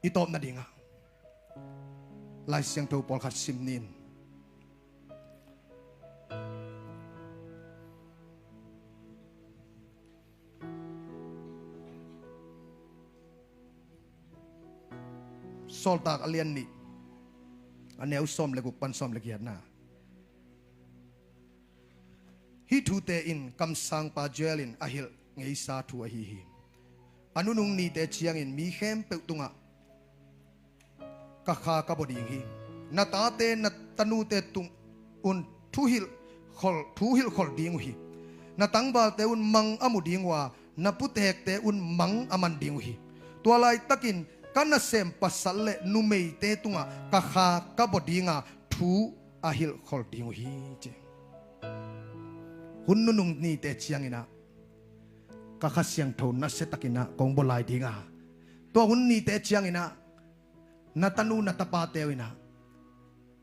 I tawpna dingah Lai Siangtho pawlkhat sim ni in. Sawltak a lian nih, a neu sawm le guk pan sawm le giatna. Hih thute in kamsangpa Joel in a hilh ngeisa thu ahi hi. A nunung nite ciangin mi khempeuh tungah ka kha ka baw ding hi. Na tate na tanute tung un thuhilh khol, thuhilh khol ding uh hi. Na tangvalte un mang a mu ding uh a, na putekte un mang a man ding uh hi. Tua laitakin ka nasem pasal le numeite tungah ka kha ka baw dinga thu a hilhkhol ding uh hi, ci. Hun nunung nite cianginah ka Kha Siangtho nasiatakinah kong baw lai dinga, tua hun nite cianginah na tanu na tapate uh inah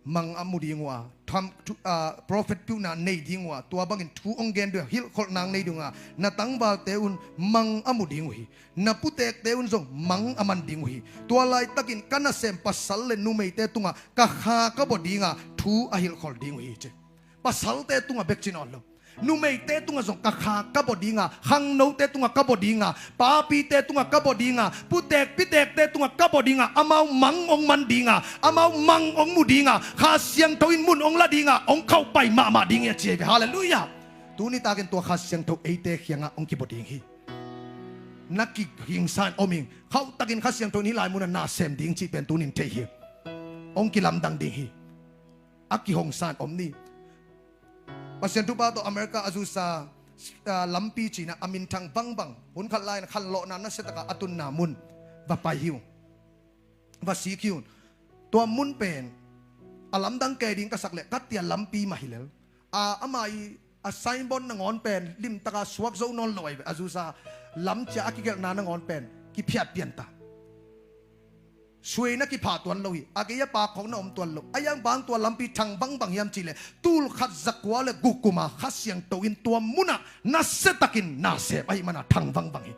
mang a mu ding uh a, tham, thu, a, prophet piuhna nei ding uh a, tua bangin thu hong gen ding uh a, hilhkholhna nei ding uh a, na tangvalte un mang a mu ding uh hi. Na putekte un zong mang a man ding uh hi. Tua laitakin ka nasem pasal le numeite tungah ka kha ka baw dinga thu a hilhkhol ding uh hi, ci. Pasalte tungah bek ci nawn lo, numeite tungah zong ka kha ka baw dinga, khangnote tungah ka baw dinga, papite tungah ka baw dinga, putek pitekte tungah ka baw dinga, amau mang hong man dinga, amau mang hong mu dinga, Kha Siangtho in mun hong la dinga, hong khauhpai mahmah ding hi, a ci hi ve. Halleluiah. Tuni takin tua Kha Siangtho eite kiangah hong kibaw ding hi. Na kihingsa in om ing. Khauhtakin Kha Siangtho in hih lai munah na sem ding cih pen tunin thei hi. Hong kilamdang ding hi. A kihongsa in om ni. Pasian thupha tawh America a zusa, ah, lampi cinah a minthang bangbang, hun khat lai-in khanlawhna nasiataka a tunna mun va pai hi uh. Va sik hi uh. Tua mun pen a lamdang kei ding ka sak leh ka tia lampi mah hi lel. A, ama i a signboard nangawn pen limtaka suak zo nawn lo ahi ve. A zusa lamcia a kigelhna nangawn pen kiphiat pianta. Suina kipha tuan lo hi. A gei a pak khawng na om tuan lo. A iang bang tua lampi thang bangbang hiam cihleh, tul khat za kua le guk kuma Kha Siangtho in tua munah nasiatakin na sem ahih mana thang bangbang hi.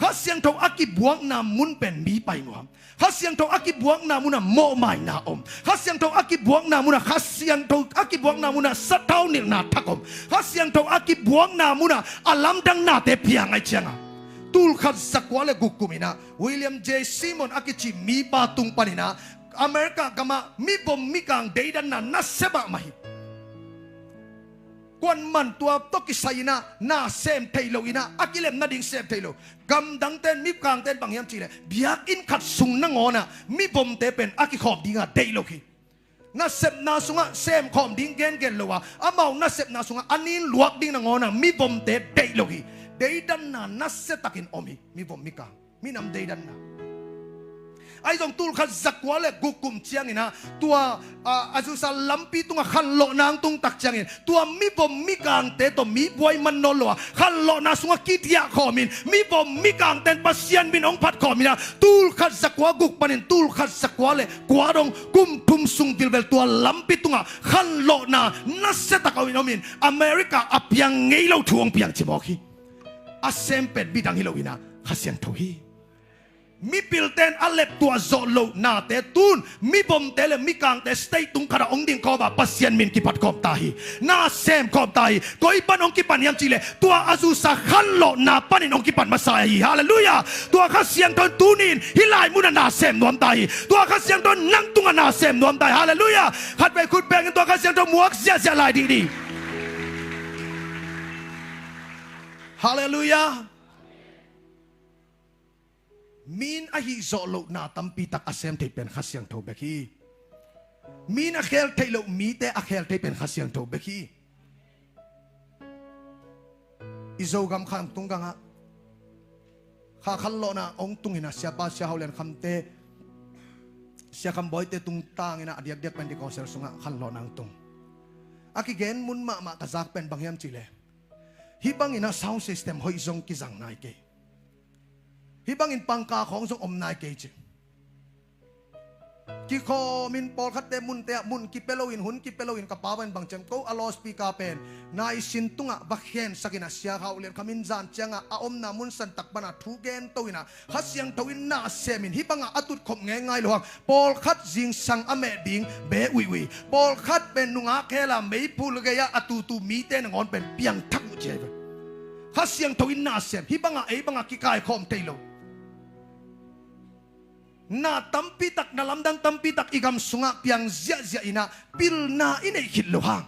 Kha Siangtho a kibuakna mun pen mi pai nuam. Kha Siangtho a kibuakna munah mawhmaina om. Kha Siangtho a kibuakna munah, Kha Siangtho a kibuakna munah sathau nilhna thak om. Kha Siangtho a kibuakna munah a lamdang nate piang ahih cianga, tul khat za kua le guk kum inah William J. Simon a kici mipa tung paninah America gamah mivom mikang deidanna nasia mahmah hi. Kuaman tua tawh kisai inah na sem thei lo inah, a kilem nading sem thei lo. Gamdangten, mikangten bang hiam cihleh, biakinn khat sung nangawnah mivomte pen a kikhawm dinga deih lo hi. Nasepna sungah semkhawm ding gengen lo a, amau nasepna sungah a nin luak ding nangawnah mivomte deih lo hi. Deidanna nasiatakin om hi, mivom mikang, minam deidanna. Ahi zong tul khat za kua le guk kum cianginah tua, a, a zusa lampi tungah khanlawhna hong tung tak ciangin tua mivom mikangte tawh mi buai man nawn lo a, khanlawhna sungah kidiah khawmin mivom mikangten Pasian min hong phat khawminah tul khat za kua guk panin tul khat za kua le kua dong kum thum sung vilvel tua lampi tungah khanlawhna nasiatak a om in, om in America a piang ngei lo thu hong piang cimawk hi. A sem pen midang hi lo inah Kha Siangtho hi. Mipilten a leptuah zawh loh nate tun mivomte le mikangte state tung khatah hong dingkhawm a, Pasian min kiphat khawm ta hi. Na sem khawm ta hi. Koi pan hong kipan hiam cihleh, tua a zusa khanlawhna panin hong kipan masa hi. Halleluiah. Tua Kha Siangtho in tuni-in hih lai munah na sem nuam ta hi. Tua Kha Siangtho in nang tungah na sem nuam ta hi. Halleluiah. Khatvei khut bengin tua Kha Siangtho muak ziahziah lai dih ni. Halleluiah. Min a hih zawh loh na tampi tak a sem thei pen Kha Siangtho bek hi. Min a khel theih loh mite a khel thei pen Kha Siangtho bek hi. I Zogam khang tung gangah kha khanlawhna hong tung inah, siapa Sia Hau Lian Khamte, Sia Kham Bawite tungtang inah a diakdiak pen Dikawsel sungah khanlawhna hong tung. A kigen mun mahmah ka zak pen bang hiam cihleh, hih bang inah sound system hoih zong kizang nai kei. Hih bangin pangka khawng zong om nai kei ci. Kikhawmin pawlkhatte munte ah mun kipia loin, hun kipia loin, ka pa pen bang ciam ko a loudspeaker pen naisin tungah va khensakin a sia khauh lian khamin zan ciangah a omna mun santak pana thu gen to inah Kha Siangtho in na a semin hih bangah a tutkhop ngeingai lo hang. Pawlkhat zingsang a meh ding be uiui, pawlkhat pen nungak hela meipul gei-ah a tutu mite nangawn pen piangthak uh ci ahi ve. Kha Siangtho in na a sem hih bangah ei bangah kikaikhawm thei lo. Na tampitak, na lamdang tampitak i gam sungah piang ziahziah inah pilna i neih khit lo hang,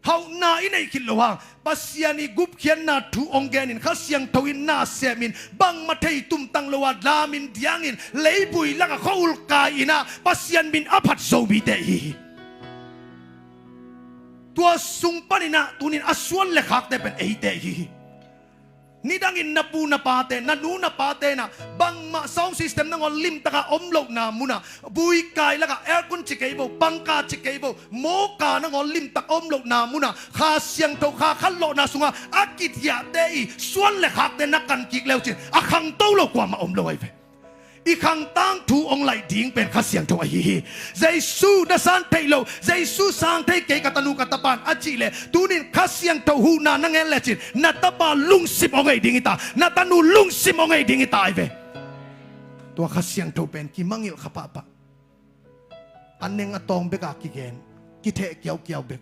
hauhna i neih khit lo hang, Pasian i gupkhiatna thu hong genin Kha Siangtho in na semin bangmah thei tumtang lo a damin diangin leibui lakah khua-ul kai inah Pasian min a phat Zomite ihi hi. Tua sung paninah tunin a suan le khakte pen eite ihi hi. Nidangin na pu na pate, na nu na pate inah bangmah sound system nangawn limtaka om lohna munah, buikai lakah aircon ci kei vo, pangka ci kei vo, mawka nangawn limtak om lohna munah Kha Siangtho kha khanlawhna sungah a kithiahte i suan le khakte na kan kik leucin a khangto lo kuamah om lo ahi ve. I khang tangthu hong laih ding pen Kha Siangtho ahi hi. Jesu na san theih lo, Jesu sang thei kei ka tanu ka tapan a cih leh tunin Kha Siangtho huhna na ngen lecin na tapa lungsim hong ei ding hi ta, na tanu lungsim hong ei ding hi ta ahi ve. Tua Kha Siangtho pen kimangilh kha pahpah. A neng a tawng beka kigen, kitheh kiaukiau bek.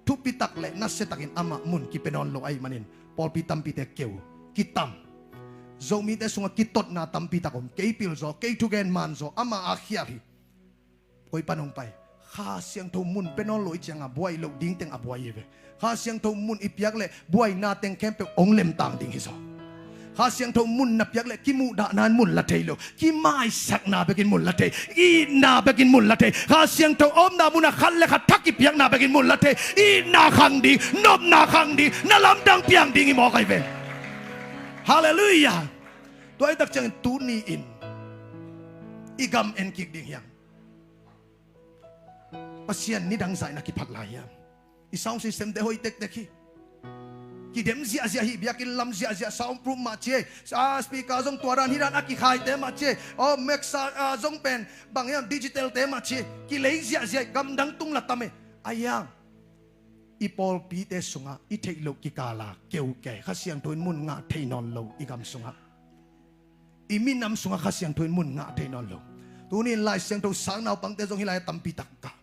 Thupitak le nasiatakin amah mun kipia nawn lo ahih manin pawlpi tampite keu kitam. Zomite sungah kitotna tampitak om. Kei pilzaw, kei thugen manzaw, amah a khial hi. Koi pan hong pai? Kha Siangtho mun pia nawn lo i cianga buai loh ding teng a buai hi ve. Kha Siangtho mun i piak leh buaina teng khempeuh hong lemtang ding hi zaw. Kha Siangtho mun na piak leh kimuhdahna in mun la thei lo, kimaisakna bekin mun la thei, itna bekin mun la thei. Kha Siangtho omna munah khat le khat thak kipiakna bekin mun la thei. Itna khang ding, nopna khang ding, na lamdang piang ding hi mawk ahi ve. Halleluiah. Tua i tak ciangin tuni-in i gam en kik ding hiam? Pasian nidang zah in a kiphat lai hiam? I sound system te hoih tektek hi. Kidem ziahziah hi, biakinn lam ziahziah, sound proof mah ci ei. Ah, speaker zong tua dan hi dan a kikhaite mah ci ei. Oh, mixer, ah, zong pen bang hiam, digital te mah ci ei. Kilei ziahziah, gamdang tung la tam ei. A hiang i pawlpite sungah i theih loh kikala keu kei, Kha Siangtho in mun ngah thei nawn lo i gam sungah. I minam sungah Kha Siangtho in mun ngah thei nawn lo. Tuni in Lai Siangtho sang naupangte zong hih lai a tampi tak ka.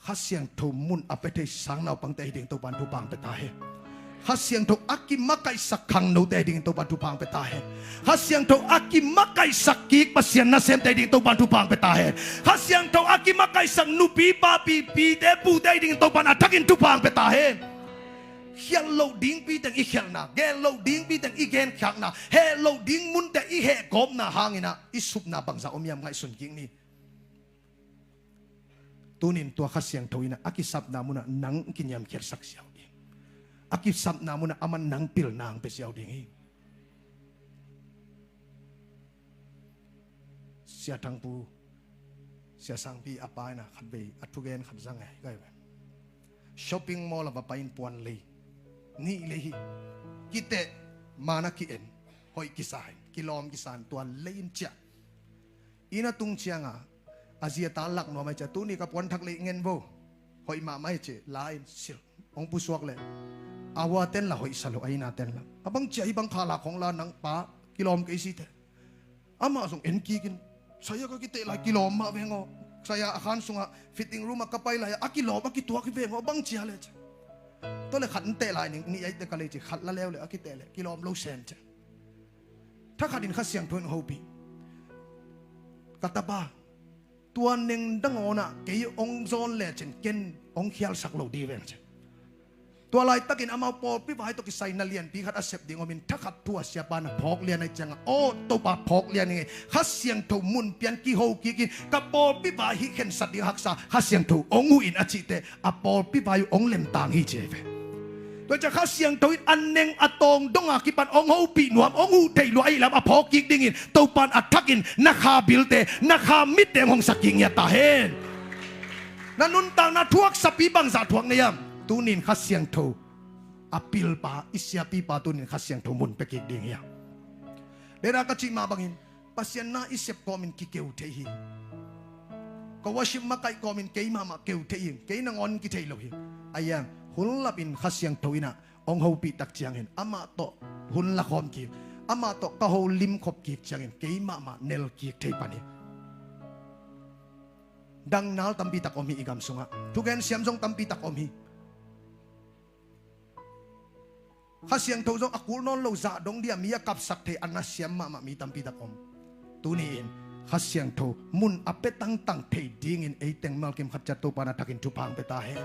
Kha Siangtho mun a pia thei sang naupangte ahi dingin Topan thupha hong pia ta hen. Kha Siangtho a kimakaihsak khangnote ahi dingin Topan thupha hong pia ta hen. Kha Siangtho a kimakaihsak kik Pasian nasemte ahi dingin Topan thupha hong pia ta hen. Kha Siangtho a kimakaihsak nupi papi, pite pute ahi dingin Topan a thakin thupha hong pia ta hen. Khialh loh dingpi teng i khialhna, gen loh dingpi teng i genkhiatna, heh loh ding munte i hehgawpna hanginah i supna bangzah om hiam ngaihsun kik ni. Tunin tua Kha Siangtho in a kisapna munah nang kiniamkhiatsak ziau ding. A kisapna munah aman nang pilna hong pia ziau ding hi. Sia Thangpu, Sia Sangpi a pa in a khatvei a thugen khat zang e, kai ve. Shopping mall a va pai in puan lei, nih lei hi. Kiteh, man a ki-en, hoih kisa in, kilawm kisa in, tua lei in ciah. Inn a tung cianga a zi a ta lak nuam ahi ciah, tuni ka puanthak lei ngen vo. Hoih mahmah hi ci, la in silh hong pusuak leh a hua ten la hoihsa lo, a inn a ten la. A bang ciah hih bang khala khong la nang pa, kilawm kei si teh. Amah zong en kikin, saya ka kiteh lai kilawm mah veng aw. Saya a khan sungah fitting room ah ka pai lai a kilawm a kituak hi veng aw, bang ciah leh ci. Tua leh khat in teh lai ning, nih aih teh ka lei ci, khat la leu leh a kiteh leh kilawm lo sem ci. Thakhat in Kha Siangtho in hopih. Ka tapa, tua neng dangawnah kei hong zawn lecin ken hong khialsak lo di veng ci. Tua laitakin amau pawlpi vai tawh kisai na lianpi khat a sep ding omin thakhat thu a siapa na phawk lian ahi cianga, aw Topa phawk lian ing e, Kha Siangtho mun pian kiho kikin ka pawlpi vai hih khensat ding haksa Kha Siangtho hong uh in a cihte a pawlpi vai uh hong lemtang hi ci ve. Tua ciah Kha Siangtho in a neng a tawng donga kipan hong hopih nuam, hong huh theih lua ahi lam a phawk kik dingin Topan a thakin na kha bilte, na kha mitte hong hongsak kik ngiat ta hen. Na nuntakna thuaksapi bangzah thuak na hiam? Tunin Kha Siangtho a pilpa, i siapipa tunin Kha Siangtho mun pia kik ding hiam? Dena ka cih mah bangin Pasian na i sep kawmin kikeu thei hi. Ka worship makaih kawmin kei mahmah keu thei ing, kei nangawn kithei lo hi. Ahi hang hun lapin Kha Siangtho in ah hong hopih tak ciangin amah tawh hun lakhawm kik, amah tawh ka holimkhop kik ciangin kei mahmah nel kik thei pan hi. Dangnal tampi tak om hi i gam sungah. Thugen siam zong tampi tak om hi. Kha Siangtho zong a kul nawn lo zah dong dia mi a kapsak thei a na siam mahmah mi tampi tak om. Tuni-in Kha Siangtho mun a pia tangtang thei dingin ei teng malkim khat ciat Topa'n a thakin thupha hong pia ta hen.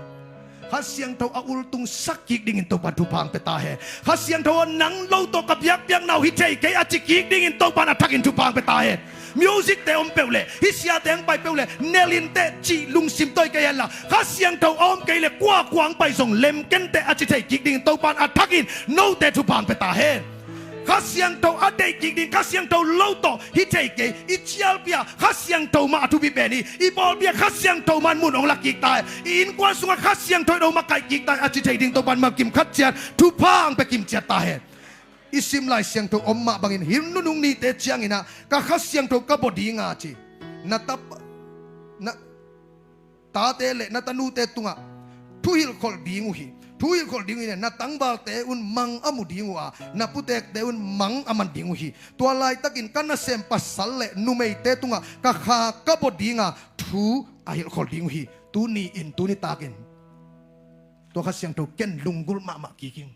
Kha Siangtho a ultung sak kik dingin Topa'n thupha hong pia ta hen. Kha Siangtho a nang lo tawh ka biakpiakna uh hi thei kei a ci kik dingin Topa'n a thakin thupha hong pia ta hen. Music te om peuh leh, hih siate hong pai peuh leh, nel in teh cih lungsim tawh hi kei hen la, Kha Siangtho a om kei leh kua kua hong pai zong lem ken teh a ci thei kik dingin Topa'n a thakin note thupha hong pia ta hen. Kha Siangtho a deih kik ding, Kha Siangtho lo tawh hi thei kei, i cialpi ah Kha Siangtho mah a thupi pen hi, i pawlpi ah Kha Siangtho mah in mun hong la kik ta hen, i innkuan sungah Kha Siangtho in hong makaih kik ta hen a ci thei ding Topa'n malkim khat ciat thupha hong pia kim ciat ta hen. I sim Lai Siangtho om mah bangin hih nunung nite ciangin ah ka Kha Siangtho ka bua ding a ci. Na tapa, na tate le na tanute tungah thuhilhkholh ding uh hi. Thuhilhkholh ding uh hi, na tangvalte un mang a mu ding uh a, na putekte un mang a man ding uh hi. Tua laitakin ka nasem pasal le numeite tungah ka Kha ka bua ding a, thu a hilhkholh ding uh hi. Tuni-in, tuni takin tua Kha Siangtho ken lunggulh mahmah kik ing.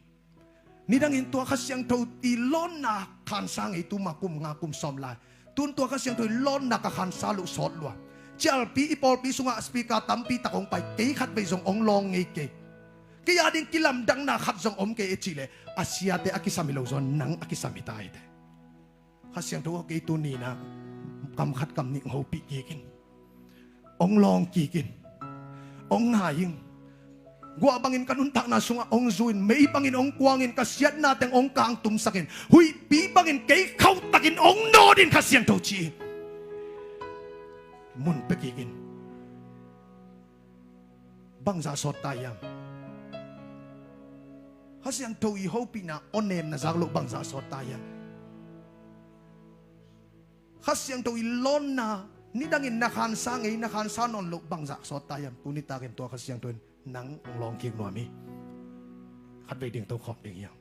Nidangin tua Kha Siangtho i lawnna khansa ngei, tuma kum nga kum sawm lai. Tun tua Kha Siangtho i lawnna ka khansa loh sawt lua. Cialpi i pawlpi sungah speaker tampi tak hong pai, kei khatvei zong hong lawng ngei kei. Kei a ding kilamdanna khat zong om kei e cih leh a siate a kisam hi lo zaw, nang a kisam hi ta hi te. Kha Siangtho aw, kei tuni-in ah kam khat kam nih hong hopih kik in. Hong lawng kik in. Hong ngai ing. Guah bangin ka nuntakna sungah hong zu in, mei bangin hong kuang in, ka siatna teng hong kangtumsak in, huihpi bangin kei khauhtakin hong nawt in, Kha Siangtho ci in. Mun pia kik in. Bangzah sawt ta hiam? Kha Siangtho i hopihna awnemna zak loh bangzah sawt ta hiam? Kha Siangtho i lawnna nidangin na khansa ngei, na khansa nawn loh bangzah sawt ta hiam? Tuni takin tua Kha Siangtho in nang hong lawng kik nuam hi. Khatvei ding tokhawm ding hiam?